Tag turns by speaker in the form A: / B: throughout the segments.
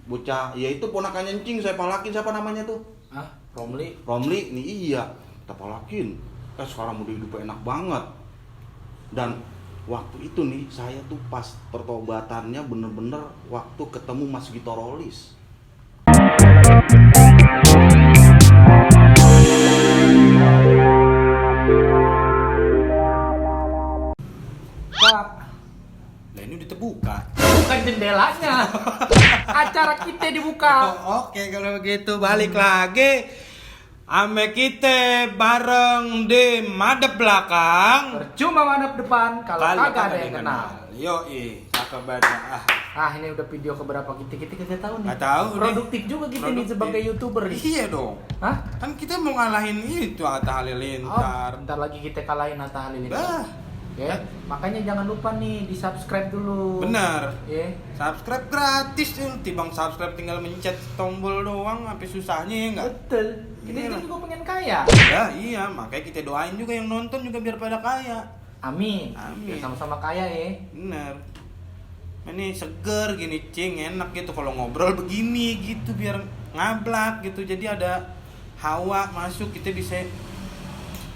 A: bocah, ya itu ponakannya Encing, saya palakin, siapa namanya tuh? Romli, nih iya, kita palakin. Sekarang udah hidup enak banget. Dan waktu itu nih, saya tuh pas pertobatannya bener-bener waktu ketemu Mas Gito Rolis.
B: Pak,
C: Nah ini udah terbuka.
B: bukan jendelanya. Acara kita dibuka.
C: Oke kalau begitu balik lagi. Ame kita bareng di madep belakang.
B: Percuma madep depan kalau kagak ada yang kenal.
C: Yoi, cakep banget.
B: Ini udah video keberapa kita kagak tahu nih.
C: Nggak tahu nih.
B: Produktif juga kita nih
C: Produktif.
B: sebagai YouTuber nih.
C: Iya dong.
B: Hah?
C: Kan kita mau ngalahin itu Atta Halilintar.
B: Bentar lagi kita kalahin Atta Halilintar.
C: Bah,
B: Ya, makanya jangan lupa nih di-subscribe dulu.
C: bener.
B: Ya.
C: Subscribe gratis tuh. Tibang subscribe tinggal mencet tombol doang. Apa susahnya ya enggak?
B: Betul. Kita
C: Iyalah.
B: juga pengen kaya.
C: Ya iya, makanya kita doain juga yang nonton juga biar pada kaya.
B: Amin.
C: Amin.
B: Biar sama-sama kaya ya.
C: Bener. Ini seger gini cing, enak gitu kalau ngobrol begini gitu biar ngablak gitu. Jadi ada hawa masuk, kita bisa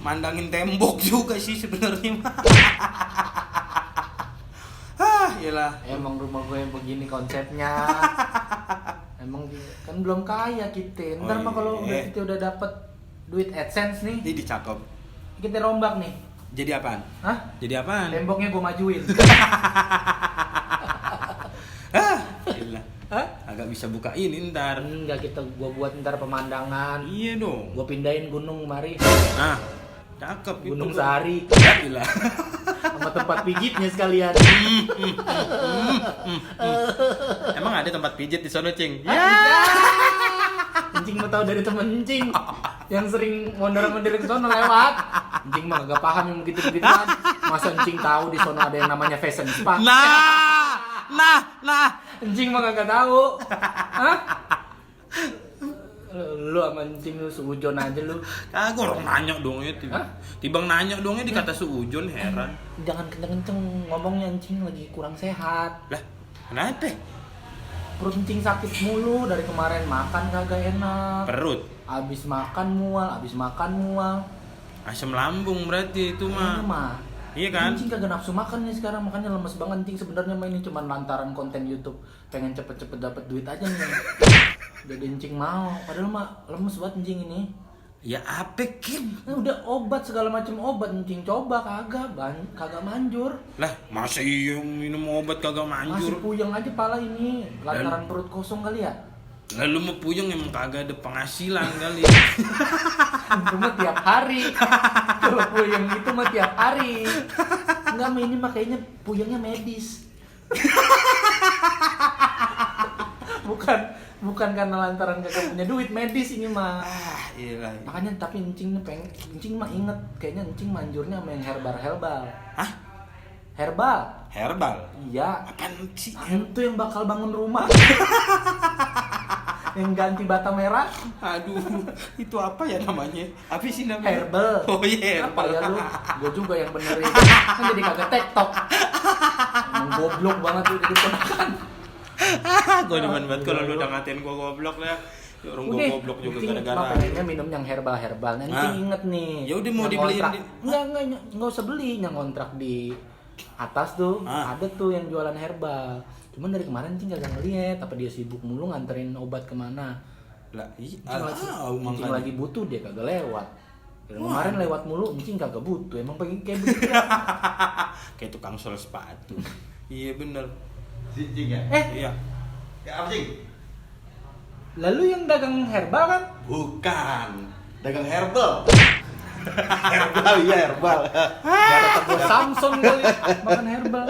C: mandangin tembok juga sih sebenarnya. Iyalah.
B: Emang rumah gue yang begini konsepnya. Emang kan belum kaya kita. Ntar
C: Oh,
B: mah kalau
C: iya.
B: udah kita udah dapet duit AdSense nih,
C: Ini cakep.
B: kita rombak nih.
C: Jadi apaan?
B: Hah?
C: Jadi apaan?
B: Temboknya gue majuin.
C: Gila.
B: Hah?
C: Agak bisa buka ini ntar.
B: Enggak, gue buat ntar pemandangan.
C: Iya dong.
B: Gue pindahin gunung mari.
C: Nah, cakep itu.
B: Gunung Sahari.
C: Gila.
B: Sama tempat pijitnya sekalian.
C: Emang ada tempat pijit di sono, Cing?
B: Ya. Encing mau tahu dari temen Encing yang sering mondar-mandir ke sono lewat. Encing mah gak paham yang begitu-begituan. Masa Encing tahu di sono ada yang namanya fashion spa?
C: Nah.
B: Encing mah kagak tahu. Hah? Lu sama Encing lu seujon aja lu.
C: Kagak orang nanya dong ya.
B: Hah?
C: Tibang nanya dong ya dikata suujon, heran.
B: Jangan kenceng-kenceng ngomongnya, Encing lagi kurang sehat.
C: Lah, kenapa?
B: Perut Encing sakit mulu dari kemarin, makan kagak enak.
C: Perut.
B: Abis makan mual.
C: Asam lambung berarti itu
B: Kayaknya
C: mah.
B: mah.
C: Iya kan?
B: Encing kagak nafsu makan nih sekarang, makanya lemes banget Encing sebenarnya mah ini cuma lantaran konten YouTube pengen cepet-cepet dapat duit aja nih. Jadi Encing mau, padahal mah lemes banget Encing ini.
C: Ya apa Kim?
B: Nah, udah obat segala macam obat Encing coba kagak manjur.
C: Lah, masa iya minum obat kagak
B: Masih
C: manjur?
B: puyeng aja pala ini, lantaran perut kosong kali ya.
C: Lalu mau puyeng emang kagak ada penghasilan kali.
B: Itu mah tiap hari. Kalau puyeng itu mah tiap hari. Enggak, mah ini mah kayaknya puyengnya medis. Bukan karena lantaran kagak punya duit, medis ini mah.
C: Iya.
B: Makanya tapi Encing mah inget kayaknya Encing manjurnya sama yang herbal.
C: Hah?
B: Herbal? Iya.
C: Apaan sih?
B: Itu yang bakal bangun rumah. Yang ganti bata merah.
C: Aduh, itu apa ya namanya? Apa sih namanya?
B: Herbal.
C: Oh iya,
B: Apa
C: herbal.
B: ya lu? Gue juga yang benerin. Kan jadi kagak TikTok. Emang goblok banget lu jadi ponakan.
C: Gue demen banget kalau lu udah ngatain gue goblok ya. Orang gue goblok juga gara-gara.
B: Pengennya minum yang herbal. Nanti inget nih.
C: Ya udah mau
B: yang
C: dibeliin
B: kontrak. Enggak usah beli, yang kontrak di atas tuh. Ada tuh yang jualan herbal. Cuman dari kemarin Cing kagak ngeliat, apa dia sibuk mulu nganterin obat kemana.
C: Lah,
B: Cing lagi butuh dia kagak lewat. Dan kemarin lewat mulu, Cing kagak butuh. Emang pengen kayak begitu.
C: kayak tukang sol sepatu. Iya bener.
A: Cing ya?
C: Iya.
A: Ya apa Cing?
B: Lalu yang dagang herbal kan?
A: Bukan, dagang herbal. Herbal.
B: Gak ada tegur Samson kali makan herbal.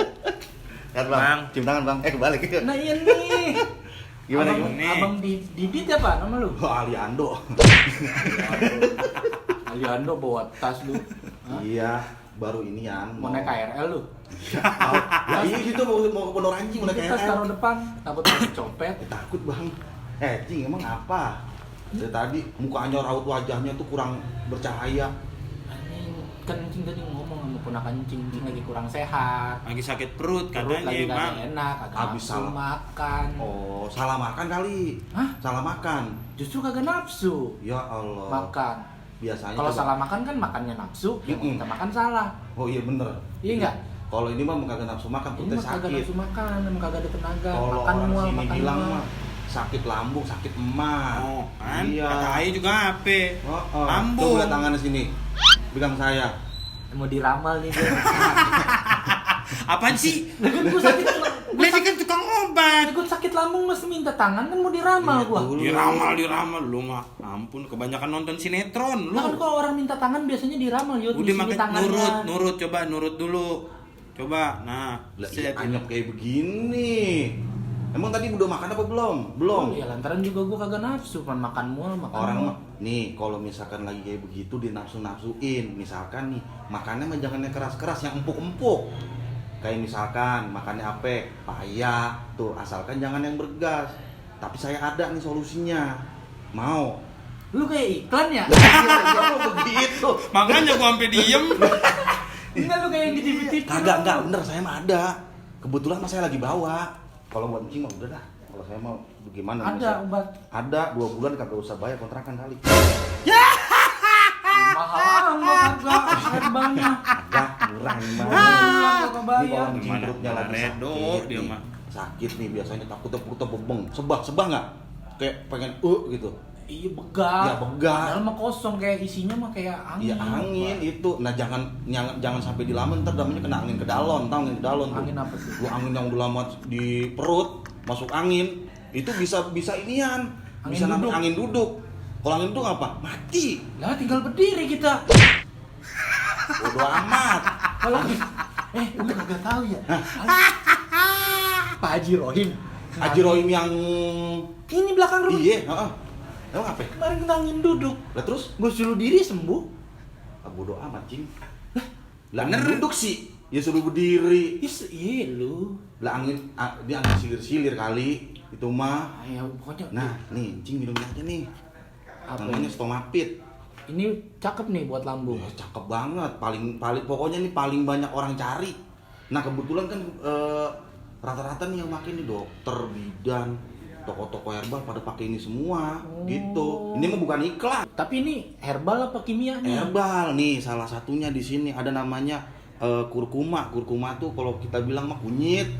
A: Lihat bang, cium tangan bang. Kebalik.
B: Nah iya nih.
A: Gimana?
B: Abang Didit apa nama lu?
A: Aliando.
B: Aliando bawa tas lu. Hah?
A: Iya, baru ini yang
B: Mau naik KRL lu?
A: Ya iya gitu mau ke Pondok Ranji mau naik
B: Tas
A: KRL.
B: taruh depan, takut masih copet.
A: Takut bang. Cing emang apa? Dari tadi mukanya raut wajahnya tuh kurang bercahaya.
B: Anjing, kan Encing tadi ngomong sama ponakan Encing lagi kurang sehat.
C: Lagi sakit perut
B: Perut
C: katanya
B: lagi
C: emang.
B: kagak enak, kagak
A: Habis
B: nafsu
A: salah.
B: makan.
A: Oh, salah makan kali.
B: Hah?
A: Salah makan.
B: Justru kagak nafsu
A: Ya Allah.
B: makan.
A: Biasanya
B: Kalau
A: coba-
B: salah makan kan makannya nafsu, yang
A: Mm-mm.
B: kita makan salah.
A: Oh iya bener.
B: Iya enggak?
A: Kalau ini mah kagak nafsu makan,
B: Ini
A: perutnya
B: mah kagak
A: sakit.
B: nafsu makan, emang kagak ada tenaga.
A: Kalau
B: Makan
A: orang
B: mual,
A: sini
B: makan
A: bilang
B: mual.
A: mah sakit lambung, sakit emak.
C: Oh, kan?
A: Iya.
C: Kata Ayu juga apa?
A: Oh.
C: Lambung.
A: Coba lihat tangannya sini. Pegang saya.
B: Mau diramal nih dia.
C: Apaan sih?
B: Lah kan gua sakit,
C: Dia kan tukang obat.
B: gua sakit lambung mesti minta tangan kan mau diramal
A: Iya,
B: gua.
A: tuh.
C: Diramal lu mah. Ampun, kebanyakan nonton sinetron lu.
B: Lah kan kalau orang minta tangan biasanya diramal, yuk di
C: Udah
B: sini
C: makan
B: tangannya.
C: nurut coba nurut dulu. Coba. Nah,
A: Lah,
C: set.
A: anyep kayak begini. Emang tadi udah makan apa belum? Belum.
B: Oh, ya lantaran juga gua kagak nafsu, kan makan mual, makan
A: Orang
B: mual.
A: mah nih kalau misalkan lagi kayak begitu dinafsu-nafsuin, misalkan nih makannya mah jangan yang keras-keras, yang empuk-empuk. Kayak misalkan makannya apa? Paya tuh, asalkan jangan yang bergas. Tapi saya ada nih solusinya. Mau?
B: Lu kayak iklan ya?
A: Lah, begitu.
C: Makanya gua sampai diem.
B: Enggak lu kayak yang di TV.
A: Kagak, bener saya mah ada. Kebetulan mah saya lagi bawa. Kalau buat Encing mah udah dah. Kalau saya mau bagaimana?
B: Ada obat.
A: Ada 2 bulan kagak usah bayar kontrakan kali.
B: Mahal enggak kagak herbalnya.
A: Ada murah nih Bang.
B: Kagak
A: Ini
B: bayar.
A: kalau Encing perutnya
C: Mana
A: lagi
C: redo
A: sakit
C: dia
A: nih.
C: mah.
A: Sakit nih biasanya takutnya perutnya bebeng. Sebah nggak? Kayak pengen gitu.
B: Iya begal.
A: Ya, begal.
B: Padahal mah kosong, kayak isinya mah kayak angin.
A: Iya angin itu. Nah jangan sampai dilamun, ntar namanya kena angin ke dalon, tahu angin ke dalon tuh.
B: Angin apa sih?
A: Gua angin yang udah lama di perut masuk angin itu bisa inian,
B: Angin
A: bisa namanya
B: duduk.
A: angin duduk. Kalau angin duduk apa? Mati.
B: Lah tinggal berdiri kita.
A: Bodo amat.
B: Kalau lu kagak tahu ya. Pak Haji Rohim.
A: Haji Rohim yang
B: Ini belakang rumah.
A: iya, heeh. Emang apa?
B: Kemarin kena angin duduk.
A: Lah terus?
B: Gue suruh diri sembuh.
A: Bodo amat, Cing. Lah
C: Bener.
A: angin duduk sih. Ya suruh berdiri.
B: Iya lu.
A: Lah dia angin silir-silir kali itu mah.
B: Ya pokoknya.
A: Nah, nih, Cing minum aja nih.
B: Apa
A: Namanya
B: ini?
A: Stomapit.
B: Ini cakep nih buat lambung.
A: Ya, cakep banget. Paling pokoknya nih paling banyak orang cari. Nah, kebetulan kan rata-rata nih yang makin nih dokter, bidan, toko-toko herbal pada pakai ini semua gitu. Ini mah bukan iklan.
B: Tapi ini herbal apa kimia nih?
A: Herbal nih salah satunya di sini ada namanya kurkuma. Kurkuma tuh kalau kita bilang mah kunyit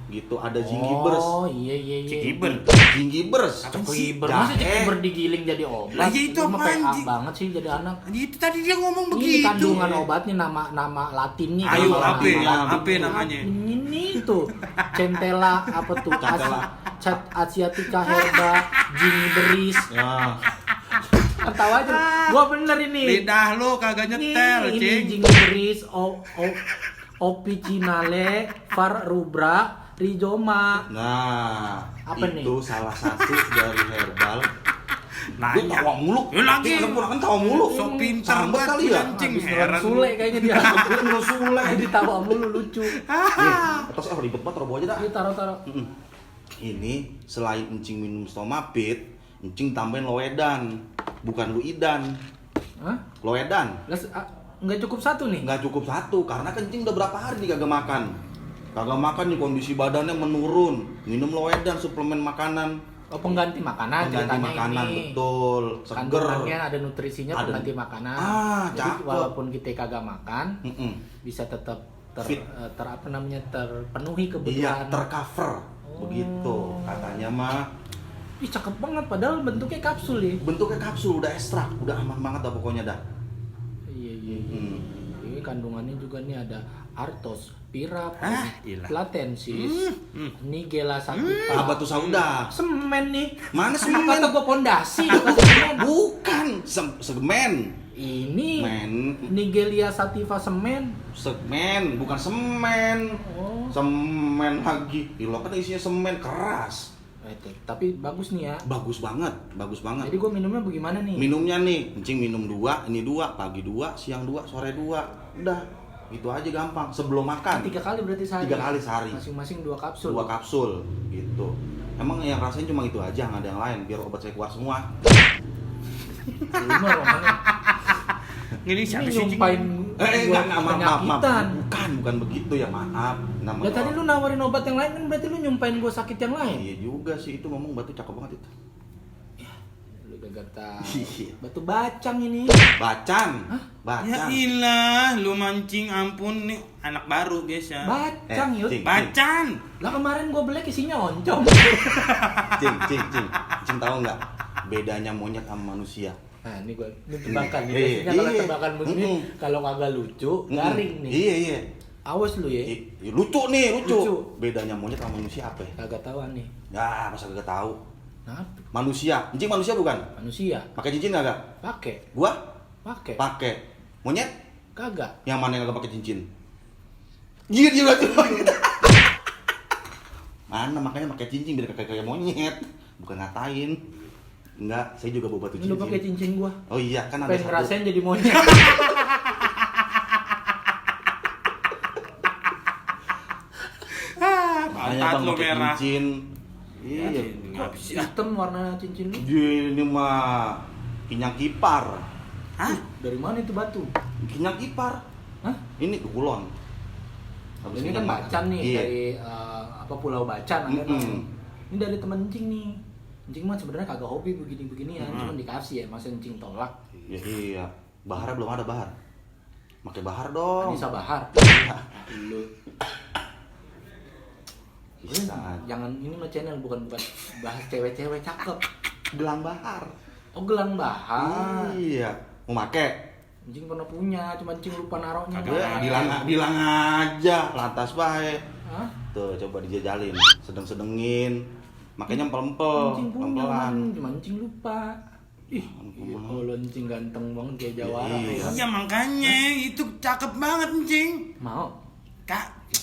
A: gitu. Ada gingiberes.
B: Oh iya.
C: Cikiber.
A: Gingiberes.
B: Cikiber. Masa cikiber
A: Jahe.
B: digiling jadi obat?
C: Lah, ya itu
B: mah
C: apaan,
B: PA
C: Ji?
B: banget sih jadi anak.
C: Itu tadi dia ngomong
B: Ini
C: begitu.
B: kandungan obatnya nama latinnya.
C: Ayo,
B: nama
C: apa
B: latin.
C: ya? Apa namanya?
B: Ini tuh centella apa tuh?
A: Centella.
B: Cat asiatica herba gingiberis.
A: Ya.
B: Tahu aja. Gua bener ini.
C: Lidah lu kagak nyetel,
B: Ini
C: Cing.
B: gingiberis opicinale var rubra rizoma.
A: Nah,
B: Apa
A: itu
B: nih?
A: salah satu dari herbal. Lu
C: Nanya.
A: tawa mulu.
C: Ya lagi.
A: Lu kan tawa mulu.
C: So pinter
A: Sambat
C: banget
A: kali ya.
C: anjing.
B: Habis
C: heran
B: nonton Sule kayaknya dia.
A: Lu Sule.
B: Ditawa mulu lucu.
A: Nih, atas ribet banget robo aja dah.
B: Ini taruh.
A: Mm-mm. Ini selain Encing minum Stomapit, Encing tambahin Loedan, bukan Luidan.
B: Hah?
A: Loedan.
B: Nggak cukup satu nih?
A: Nggak cukup satu, karena kencing udah berapa hari nih kagak makan. Kagak makan nih, kondisi badannya menurun. Minum Loedan, suplemen makanan.
B: Oh, pengganti makanan
A: Pengganti
B: ceritanya
A: makanan,
B: ini.
A: betul. Seger.
B: Kandungannya ada nutrisinya,
A: Ada.
B: pengganti makanan. Jadi
A: Cakep.
B: walaupun kita kagak makan,
A: Mm-mm.
B: bisa tetap
A: Fit.
B: terpenuhi
A: Iya,
B: kebutuhan.
A: tercover.
B: Oh.
A: Begitu. Katanya mah
B: Ih, cakep banget padahal bentuknya kapsul ya.
A: bentuknya kapsul, udah ekstrak, udah aman banget dah pokoknya dah.
B: Iya.
A: Hmm.
B: Ini kandungannya juga nih ada artos, pira,
C: ilah.
B: platensis, nigella sativa.
A: Ah, batu sauda.
B: Semen nih.
A: Mana
B: Semen?
A: semen?
B: Kata gua pondasi. kata semen.
A: Bukan, semen.
B: Ini
A: Men,
B: Nigella sativa semen.
A: semen, bukan semen.
B: Oh.
A: Semen lagi. Ilo kan isinya semen keras.
B: Tapi bagus nih ya.
A: Bagus banget, bagus banget.
B: Jadi gua minumnya bagaimana nih?
A: Minumnya nih, kencing minum 2, ini 2, pagi 2, siang 2, sore 2. Udah, gitu aja gampang. Sebelum makan.
B: 3 kali berarti sehari.
A: 3 kali sehari.
B: Masing-masing 2 kapsul.
A: 2 kapsul gitu. Emang yang rasain cuma itu aja, nggak ada yang lain. Biar obat saya keluar semua.
B: Bener, Roman.
C: Ini siapa
B: Ini
C: sih, Cing?
B: nyumpain
A: Enggak, maaf.
B: penyakitan.
A: Bukan begitu ya, maaf.
B: Lah tadi lu nawarin obat yang lain kan berarti lu nyumpain gua sakit yang lain.
A: Iya juga sih, itu ngomong batu cakep banget itu.
B: Lu kagak tahu.
A: Iya.
B: Batu bacang ini.
A: Bacan.
B: Hah?
C: Ya
A: Bacan.
C: ilah, lu mancing ampun nih anak baru biasa.
B: Bacang yuk.
A: Cing.
C: Bacan.
B: Lah kemarin gua beli isinya oncom.
A: Cing tahu nggak bedanya monyet sama manusia?
B: Nah, ini tebakan nih.
A: Iya,
B: Biasanya kalau
A: iya.
B: tebakan begini kalau kagak lucu, garing nih.
A: Iya.
B: Awas lu ya.
A: Lucu nih, lucu.
B: Lucu.
A: Bedanya monyet sama manusia apa ya?
B: Kagak tahu nih.
A: Ya, masa kagak tahu.
B: Nah,
A: Manusia, anjing manusia bukan?
B: manusia
A: Pakai cincin kagak?
B: pakai,
A: Gua
B: pakai.
A: pakai. Monyet
B: Kagak.
A: yang mana yang kagak pakai cincin? Iya dia lagi. Mana makanya pakai cincin biar kayak monyet. Bukan ngatain. Enggak, saya juga bawa batu
B: Lu
A: cincin.
B: pakai cincin gua.
A: Oh iya, kan ada
B: Pengen
A: satu.
B: ngerasain jadi monyet.
A: Makanya
C: Pantat
A: bang
C: lu
A: pakai
C: merah.
A: cincin. Iya.
C: Nggak bisa.
B: Hitam warna cincin lu.
A: Ini mah kinyang kipar.
C: Hah?
B: Dari mana itu batu?
A: Kinyang kipar.
B: Hah?
A: Ini kulon. Habis
B: Ini kan
A: kinyang
B: Bacan nih
A: Iya.
B: dari Pulau Bacan ada
A: Mm-mm.
B: namanya. Ini dari temen Encing nih. Encing mah sebenarnya kagak hobi begini-beginian,
C: Mm.
B: cuma dikasih ya, masa Encing tolak.
A: Ya, iya. Bahar belum ada bahar. Pakai bahar dong.
B: Anissa Bahar.
A: Iya.
B: Lu
A: Bisa.
B: jangan ini mah channel bukan bahas cewek-cewek cakep.
A: Gelang bahar.
B: Oh, gelang Bahar.
A: Iya. Mau make?
B: Encing pernah punya, cuma Encing lupa naruhnya.
C: Kagak
A: Ya,
C: ada.
A: bilang aja, lantas bae.
B: Hah?
A: Tuh, coba dijajalin. Sedeng-sedengin. Makanya empel-empel,
B: Encing punya
A: pelan-pelan.
B: man, cuma Encing lupa. Ih, kalau Encing ganteng banget kayak Jawara.
A: Iya.
C: Iya makanya itu cakep banget cing.
B: Mau?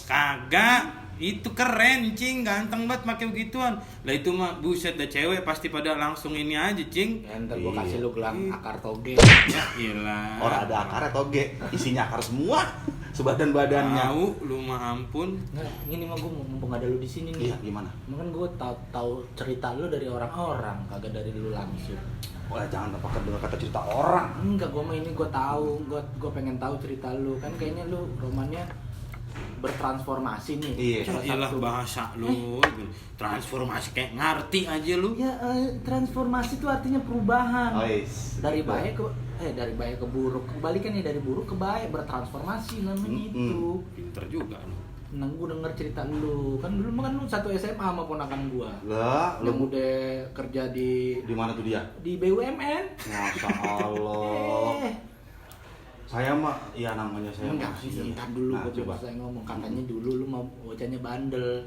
C: Kagak. Itu keren cing, ganteng banget pakai begituan. Lah itu mah buset dah cewek pasti pada langsung ini aja cing.
B: Ya, ntar gua
A: Iya.
B: kasih lu gelang akar toge.
C: Ya iyalah.
A: Orang ada akarnya toge, isinya akar semua. Sebadan-badannya.
C: Tahu lu mah ampun.
B: Nah, ini mah gua mumpung ada lu di sini nih.
A: Iya, gimana?
B: Makan gua tahu cerita lu dari orang-orang, kagak dari lu langsung.
A: Oh, jangan pakai dengar kata cerita orang.
B: Enggak, gua mah ini gua tahu, gua pengen tahu cerita lu. Kan kayaknya lu romannya bertransformasi nih.
A: Iya.
C: Ya
B: Salah
C: iyalah
B: satu-
C: bahasa lu. Transformasi kayak ngerti aja lu.
B: Ya, transformasi itu artinya perubahan.
A: Oh, is.
B: Dari baik ke buruk. Kebalikan nih, dari buruk ke baik, bertransformasi namanya itu.
C: Pinter juga lu.
B: Nah, gue denger cerita lu. Kan dulu kan lu satu SMA sama ponakan gua.
A: Lah,
B: Yang
A: lu
B: udah kerja di
A: di mana tuh dia?
B: BUMN.
A: Masya Allah.
B: Eh,
A: Saya mah, ya namanya saya
B: enggak
A: masih.
B: sih, ntar dulu
A: Nah,
B: gua
A: coba.
B: coba saya ngomong. Katanya dulu lu mau bocahnya bandel.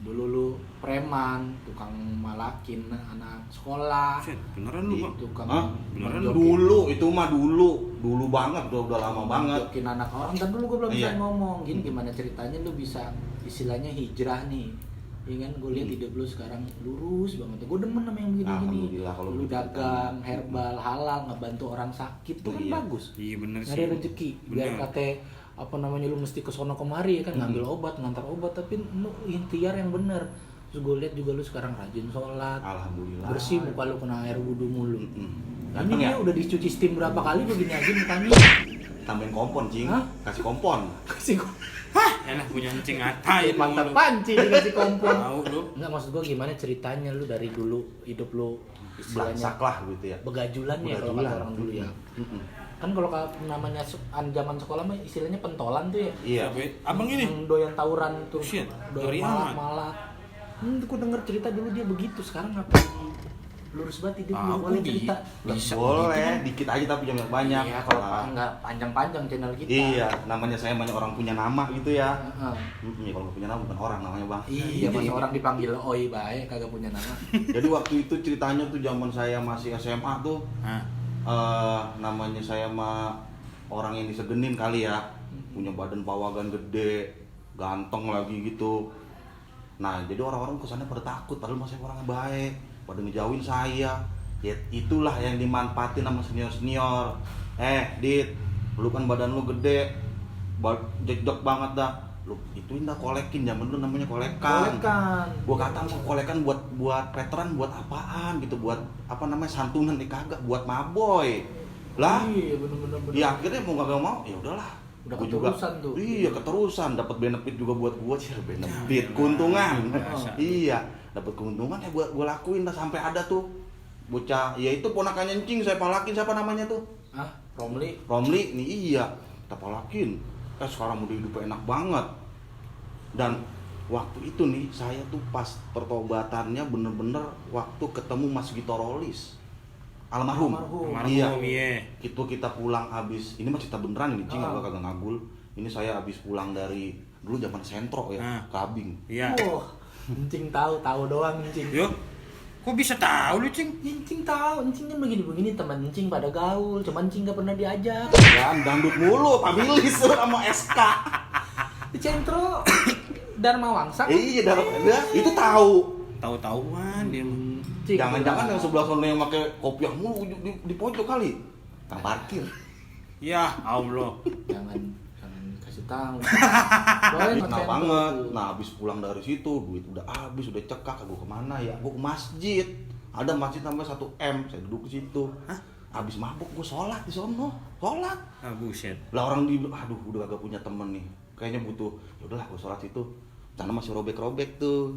B: Dulu lu preman, tukang malakin anak sekolah.
C: Buset, beneran lu bang?
B: Tukang
A: Hah?
C: Beneran
B: ngejokin-
A: Dulu, itu mah dulu banget, udah lama banget.
B: ngejokin anak orang. Dan dulu gua belum bisa
A: Iya.
B: ngomong. Gini gimana ceritanya lu bisa istilahnya hijrah nih. Iya kan, gue lihat hidup lu sekarang lurus banget. Gue demen sama yang begini-gini.
A: Alhamdulillah kalau
B: Lu
A: begitu.
B: dagang, herbal, halal, ngebantu orang sakit, itu kan
A: Iya.
B: bagus.
C: Iya bener sih.
B: Nyari rezeki, biar
C: Bener.
B: kate apa namanya lu mesti ke sono kemari ya kan, ngambil obat, ngantar obat, tapi lu ikhtiar yang bener. Terus gue lihat juga lu sekarang rajin sholat,
A: Alhamdulillah.
B: bersih muka lu kena air wudhu mulu.
A: Mm-mm.
B: Ini
A: Ganteng
B: dia
A: ya?
B: udah dicuci steam berapa kali begini aja mukanya.
A: Tambahin kompon, Cing.
B: Hah?
A: Kasih kompon.
B: Kasih
C: Enak punya cing ngatain
B: mantap
C: lu.
B: panci dikasih kompon.
C: Tahu lu.
B: Enggak, maksud gua gimana ceritanya lu dari dulu hidup lu istilahnya
A: Belangsak lah gitu ya.
B: begajulan ya kalau
A: Begajulan.
B: kata orang dulu ya.
A: Mm-mm.
B: Kan kalau namanya zaman sekolah mah istilahnya pentolan tuh ya.
A: Iya.
C: Abang ini.
B: Yang doyan tawuran tuh.
C: Shit,
B: Doyan
C: dari
B: malak-malak. Aku denger cerita dulu dia begitu, sekarang apa? Lurus banget hidup lu, boleh cerita.
C: Bisa
A: Boleh, dikit aja tapi jangan banyak.
B: Iya, kalau
A: Nah,
B: enggak panjang-panjang channel kita.
A: Iya, namanya saya banyak orang punya nama gitu ya.
B: Heeh.
A: Ya, kalau nggak punya nama bukan orang namanya bang.
B: Iya, masa orang dipanggil oi baik kagak punya nama.
A: Jadi waktu itu ceritanya tuh zaman saya masih SMA tuh,
C: Hah?
A: namanya saya mah orang yang disegenin kali ya, punya badan pawagan gede, ganteng lagi gitu. Nah jadi orang-orang kesannya pada takut, padahal masih orangnya baik, pada ngejauhin saya. Ya itulah yang dimanfaatin sama senior-senior. Dit, lu kan badan lu gede, jejak banget dah. Lu ituin dah, kolekin, zaman dulu namanya kolekan.
B: Kolekan.
A: Gua kata mau kolekan buat veteran, buat apaan gitu, buat apa namanya santunan nih, kagak, buat maboy. Lah,
B: Iya bener-bener.
A: ya akhirnya mau gak mau ya udahlah.
B: Udah
A: Gua juga
B: keterusan tuh.
A: iya keterusan, dapat benefit juga buat gua sih, benefit keuntungan. Iya, dapat keuntungan ya gua lakuin lah sampai ada tuh bocah, ya itu ponakannya Encing saya palakin, siapa namanya tuh? Romli nih, iya kita palakin. Sekarang udah hidup enak banget. Dan waktu itu nih saya tuh pas pertobatannya bener-bener waktu ketemu Mas Gito Rolis almarhum. Iya. Itu kita pulang habis, ini mah cerita beneran ini, Cing, gua kagak ngagul. Ini saya habis pulang dari dulu zaman Sentro ya, Kabing.
C: Iya.
B: Wah, Encing tahu doang Encing.
C: Yuk. Kok bisa tahu lu, Cing?
B: Encing tahu, Encing kan begini-begini teman Encing pada gaul, cuman Encing gak pernah diajak.
A: Ya, dangdut mulu, pamilis sama SK.
B: Di Centro Dharma Wangsa.
A: Iya, itu tahu.
C: Tahu-tahuan dia.
A: Jangan-jangan yang sebelah sana yang pakai kopiah mulu di pojok kali. Nah, parkir.
C: Ya Allah.
B: Jangan kasih tahu.
A: Nah banget. Nah, habis pulang dari situ duit udah habis, udah cekak. Gue kemana ya? Gue ke masjid. Ada masjid sampai 1 M. Saya duduk di situ. Habis mabuk gue sholat di sono. Sholat.
C: Ah buset.
A: Lah orang aduh udah kagak punya temen nih. Kayaknya butuh. Ya udahlah gue sholat situ. Sana masih robek-robek tuh.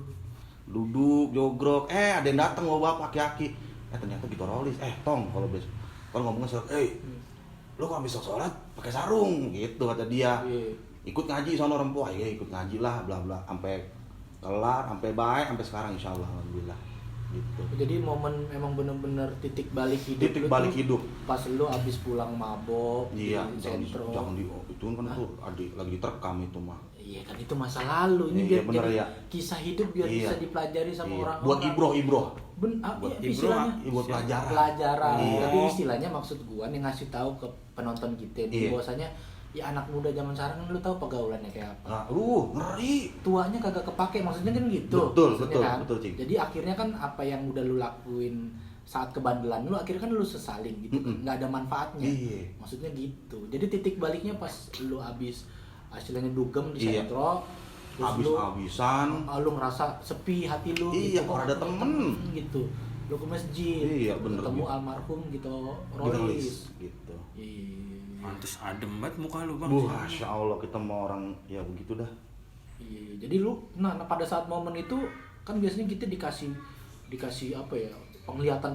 A: Duduk, jogrok, ada yang datang bawa bapak aki-aki. Ternyata Gito Rolis. Tong, kalau ngomongnya sholat, lu kok habis sholat pakai sarung gitu kata dia. Ikut ngaji sono orang tua, ya ikut ngaji lah, bla bla, sampai kelar, sampai baik, sampai sekarang insyaallah, alhamdulillah. Gitu.
B: Jadi momen emang bener-bener titik balik hidup.
A: Titik balik hidup.
B: Pas lu abis pulang mabok di Sentro.
A: Jangan itu kan tuh lagi diterekam itu mah.
B: Iya kan itu masa lalu, ini biar
A: bener,
B: jadi
A: ya.
B: kisah hidup biar bisa dipelajari sama orang.
A: Buat ibroh.
B: Buat istilahnya
A: buat pelajaran.
B: Jadi istilahnya maksud gua nih ngasih tahu ke penonton kita nih bahwasanya ya anak muda zaman sekarang kan lu tahu pergaulannya kayak apa.
A: Ngeri.
B: Tuanya kagak kepake, maksudnya kan gitu.
A: Betul, Cing.
B: Jadi akhirnya kan apa yang udah lu lakuin saat kebandelan lu akhirnya kan lu sesalin gitu, nggak ada manfaatnya. Maksudnya gitu. Jadi titik baliknya pas lu abis istilahnya dugem di Sentro,
A: habis-habisan,
B: lu ngerasa sepi hati lu.
A: Iya,
B: gitu,
A: kok ada temen
B: gitu. Lu ke masjid,
A: bener,
B: ketemu almarhum gitu, Rolis
A: gitu.
B: Iya.
C: Mantus adem banget muka lu, Bang.
A: Masya Allah, kita mau orang ya begitu dah.
B: Iya, jadi lu nah pada saat momen itu kan biasanya kita dikasih apa ya? Penglihatan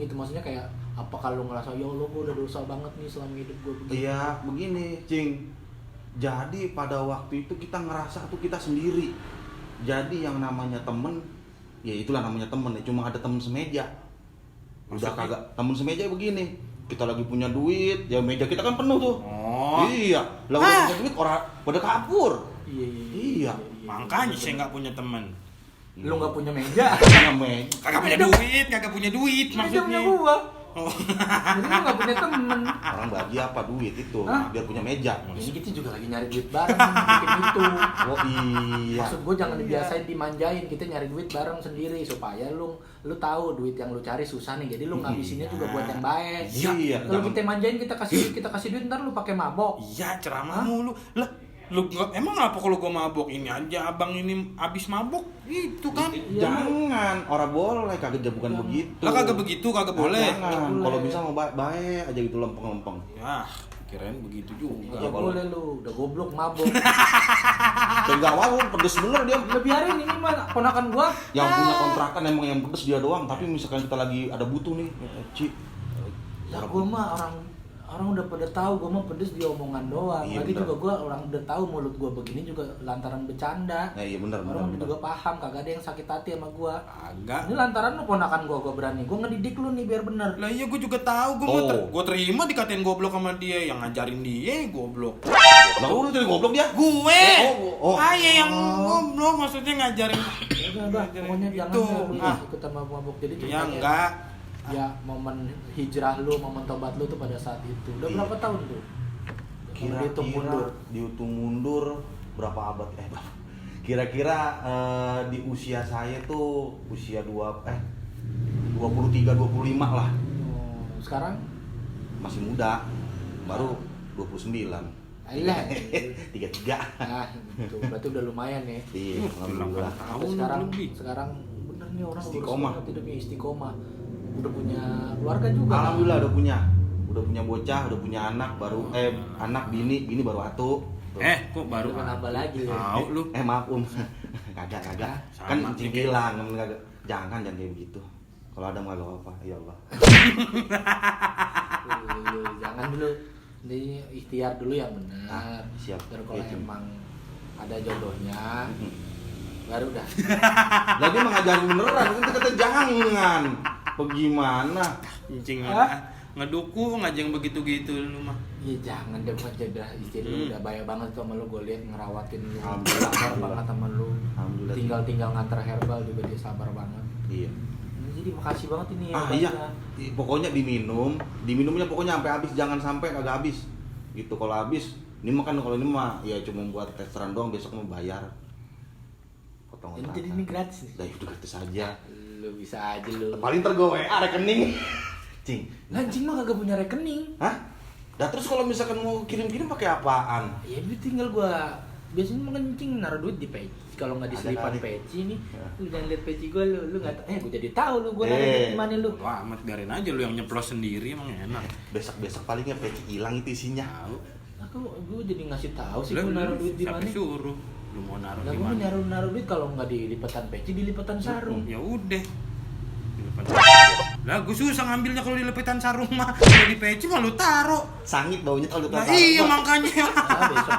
B: gitu, maksudnya kayak apa kalau ngerasa ya Allah gue udah dosa banget nih selama hidup gue begini.
A: Iya, begini, Cing. Jadi pada waktu itu kita ngerasa tuh kita sendiri. Jadi yang namanya temen, ya itulah namanya temen ya, cuma ada temen semeja. Udah kagak temen semeja begini. Kita lagi punya duit, ya meja kita kan penuh tuh. Iya, lah udah punya duit orang pada kabur. Iya.
C: Makanya saya nggak punya teman.
B: Lu nggak punya meja?
C: Kagak punya duit maksudnya.
B: Punya gua. Jadi lu nggak punya temen.
A: Orang bagi apa duit itu? Biar punya meja.
B: Ini kita juga lagi nyari duit bareng bikin itu.
A: Oh iya.
B: Maksud gua jangan dibiasain dimanjain, kita nyari duit bareng sendiri supaya lu tahu duit yang lu cari susah nih. Jadi lu ngabisinnya juga buat yang baik.
A: Iya.
B: Kalau kita manjain kita kasih duit ntar lu pakai mabok.
C: Iya, ceramah mulu. Lah, lu emang apa kalau gua mabok? Ini aja abang ini abis mabok gitu kan.
A: Jangan, orang boleh kagak bukan begitu.
C: Lah kagak begitu, kagak boleh.
A: Jangan, kalau bisa mau baik aja gitu lempeng-lempeng.
C: Ya, kirain begitu juga.
B: Ya boleh lu, udah goblok mabok.
A: Enggak mau, pedes bener dia.
B: Udah biarin ini mah ponakan gua.
A: Yang punya kontrakan emang yang pedes dia doang, tapi misalkan kita lagi ada butuh nih, Ci.
B: Ya gua mah orang udah pada tahu gue mah pedes di omongan doang.
A: Iya,
B: Lagi
A: bener.
B: juga gue orang udah tahu mulut gue begini juga lantaran bercanda.
A: Ya, iya bener.
B: Orang juga paham, kagak ada yang sakit hati sama gue.
C: Agak.
B: Ini lantaran lu ponakan gue berani. Gue ngedidik lu nih biar bener.
C: Lah iya gue juga tahu, gue terima dikatain goblok sama dia, yang ngajarin dia goblok.
A: Lah udah jadi goblok dia.
C: Gue.
A: Oh.
C: Yang goblok maksudnya ngajarin.
B: Udah, pokoknya jangan
C: Itu.
B: ikutan mabuk. Jadi
C: Ya
B: ceritanya,
C: enggak.
B: ya momen hijrah lu, momen tobat lu tuh pada saat itu. Udah berapa tahun tuh?
A: Kira-kira dihitung mundur berapa abad? Kira-kira di usia saya tuh usia 23 25 lah.
B: Sekarang
A: Masih muda. Baru 29.
B: Alah.
A: 33.
B: Nah, itu berarti udah lumayan ya.
A: Iya, alhamdulillah.
B: Tapi sekarang bener nih orang
A: Istiqomah.
B: urus hidupnya istiqomah. Udah punya keluarga juga.
A: Alhamdulillah udah punya. udah punya bocah, udah punya anak baru anak bini baru atu. Tuh.
C: Kok baru
B: nambah lagi lu?
C: Tahu lu.
A: Maaf kagak. Kan cing bilang jangan kayak begitu. Kalau ada mah gak apa-apa, ya Allah.
B: Jangan dulu. Ini ikhtiar dulu yang benar.
A: Siap.
B: Baru kalau emang ada jodohnya, baru dah.
A: Jadi mengajarin beneran, itu kata jangan. Bagaimana?
C: Cing ngedukung aja yang begitu-gitu lu mah.
B: Iya jangan deh buat jadi istri lu udah bayar banget tuh sama lu, gue liat ngerawatin lu.
A: Alhamdulillah.
B: Sabar banget sama lu.
A: Alhamdulillah.
B: Tinggal nganter herbal juga dia sabar banget.
A: Iya.
B: Jadi makasih banget ini ya.
A: Iya. Pokoknya diminumnya pokoknya sampai habis, jangan sampai kagak habis. Gitu kalau habis, ini makan kalau ini mah ya cuma buat testeran doang, besok mau bayar. Potong
B: Jadi ini gratis nih.
A: Dah itu gratis aja.
B: Lu bisa aja lu.
A: Paling tergowe rekening. Cing.
B: Anjing mah kagak punya rekening.
A: Hah? Dah terus kalau misalkan mau kirim-kirim pakai apaan?
B: Ya duit tinggal gua biasanya mau kencing naruh duit di peci. Kalau nggak di selipan peci nih, lu jangan lihat peci gua, lu nggak gua jadi tahu lu gua naruh duit di mana lu.
C: Wah, amat biarin aja lu yang nyeplos sendiri, emang enak.
A: Besok palingnya peci hilang itu isinya.
C: Tahu.
B: Gua jadi ngasih tahu sih gua naruh duit di mana.
C: Siapa suruh? Lu mau naruh di
B: Gua
C: mana?
B: naruh duit kalau nggak di lipatan peci, di lipatan sarung.
C: Ya udah. Lah gue susah ngambilnya kalau di lepetan sarung mah. Kalau di peci mah lu taruh.
A: Sangit baunya kalau lu
C: Nah,
A: taruh.
C: iya makanya.
B: Besok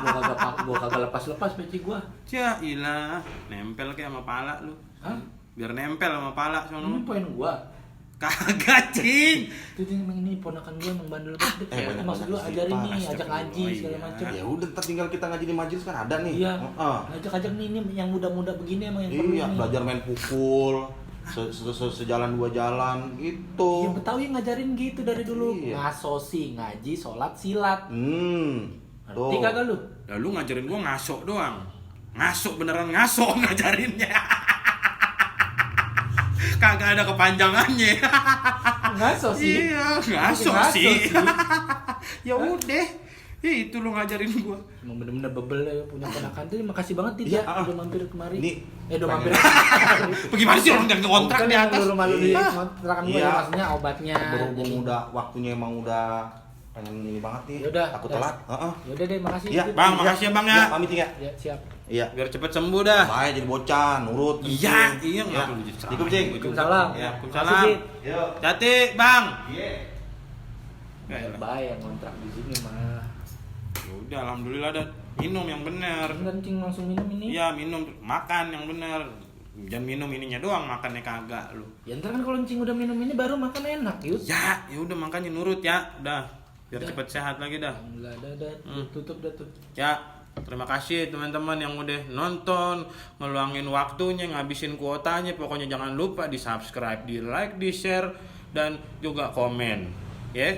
B: gua kagak lepas peci gua.
C: Ya ilah, nempel kayak sama pala lu.
B: Hah?
C: Biar nempel sama pala
B: Ini
C: sono.
B: poin gua.
C: Kagak, Cing.
B: Itu emang ini ponakan gua emang bandel banget. Maksud lu ajarin nih, ajak ngaji segala macam.
A: Ya udah, ntar tinggal kita ngaji di majelis kan ada nih.
B: Iya. Ajak ini yang muda-muda begini emang yang perlu.
A: Iya, belajar main pukul. Sejalan dua jalan gitu.
B: Yang Betawi ngajarin gitu dari dulu.
A: Iya.
B: Ngasosi, ngaji, sholat, silat.
A: Tuh.
B: Ngerti kagak lu?
C: Lah lu ngajarin gua ngasok doang. Ngasok beneran ngasok ngajarinnya. Kagak ada kepanjangannya.
B: Ngasosi.
C: Iya, ngasok sih. Ya udah. Itu lu ngajarin gua.
B: Emang bener-bener bebel ya punya ponakan tuh. Makasih banget Tid
A: Iya,
B: ya udah mampir kemari.
A: Nih,
B: Udah mampir.
C: Bagaimana sih orang yang kontrak
B: Bukan
C: di
B: yang
C: atas?
B: malu di kontrakan gua
A: Iya.
B: ya, maksudnya obatnya.
A: Berhubung udah waktunya emang udah pengen ini banget nih.
B: Yaudah,
A: Takut
B: udah.
A: telat.
B: Yaudah deh, makasih.
A: Iya,
B: Tid.
C: Bang, makasih ya Bang ya.
A: Pamit ya.
B: Ya, siap.
A: Iya.
C: Biar cepet sembuh dah.
A: Baik jadi bocah, nurut.
C: Iya,
A: Ya.
C: nggak perlu jadi
A: Ikut Cing.
B: Waalaikumsalam.
C: Ya,
B: Makasih,
C: Waalaikumsalam.
B: Tid.
A: Yuk.
C: Hati, Bang.
A: Iya.
B: Bahaya ngontrak di sini mah.
C: Ya udah, alhamdulillah dah. Minum yang bener.
B: Kencing langsung minum ini.
C: Iya, minum, makan yang bener. Jangan minum ininya doang, makannya kagak lu.
B: Ya ntar kan kalau encing udah minum ini baru makan enak, yuk.
C: Ya udah makanya nurut ya. Udah, biar
B: Udah.
C: cepet sehat lagi dah.
B: Alhamdulillah, dah, tutup dah tuh.
C: Ya, terima kasih teman-teman yang udah nonton, ngeluangin waktunya, ngabisin kuotanya. Pokoknya jangan lupa di subscribe, di like, di share, dan juga komen. Ya,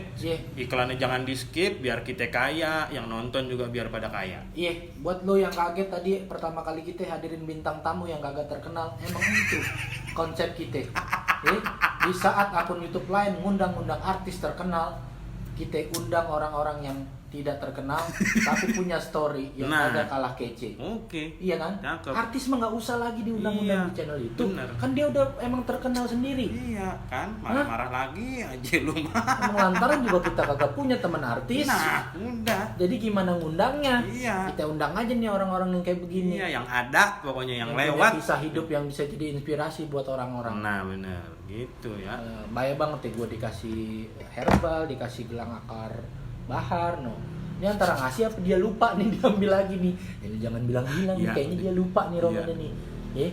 C: iklannya jangan di skip biar kita kaya, yang nonton juga biar pada kaya.
B: Iya, buat lo yang kaget tadi pertama kali kita hadirin bintang tamu yang kagak terkenal, emang itu konsep kita. Di saat akun YouTube lain ngundang-undang artis terkenal, kita undang orang-orang yang tidak terkenal tapi punya story yang agak kalah kece.
C: Oke.
B: Iya kan?
C: Cakep.
B: Artis mah nggak usah lagi diundang-undang di channel itu.
C: Bener.
B: Kan dia udah emang terkenal sendiri.
C: Iya kan, marah-marah lagi aja lu mah.
B: Emang lantaran juga kita kagak punya teman artis.
C: Nah, udah.
B: Jadi gimana ngundangnya?
C: Iya.
B: Kita undang aja nih orang-orang yang kayak begini.
C: Iya, yang ada pokoknya yang
B: punya
C: lewat.
B: kisah hidup yang bisa jadi inspirasi buat orang-orang.
C: Nah, bener. Gitu ya.
B: Bahaya banget ya gue dikasih herbal, dikasih gelang akar bahar, no. Ini antara ngasih apa dia lupa nih diambil lagi nih. Jadi jangan bilang-bilang nih,
C: Iya.
B: kayaknya dia lupa nih Roman
C: Iya.
B: nih.
C: Ya.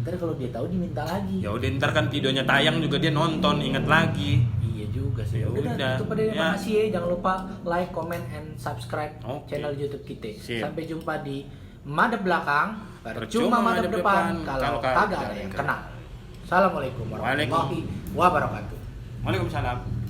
B: Ntar kalau dia tahu diminta lagi.
C: Ya udah ntar kan videonya tayang juga dia nonton, inget lagi.
B: Iya juga sih.
C: Ya
B: Udah,
C: udah.
B: tutup aja.
C: Ya.
B: Makasih ya. Jangan lupa like, comment, and subscribe
C: Oke.
B: channel YouTube kita.
C: Sip.
B: Sampai jumpa di madep belakang,
C: Percuma
B: percuma madep
C: madep
B: depan
C: depan,
B: kalau
C: kalau
B: kagak ada yang kenal. Assalamualaikum warahmatullahi wabarakatuh.
C: Waalaikumsalam.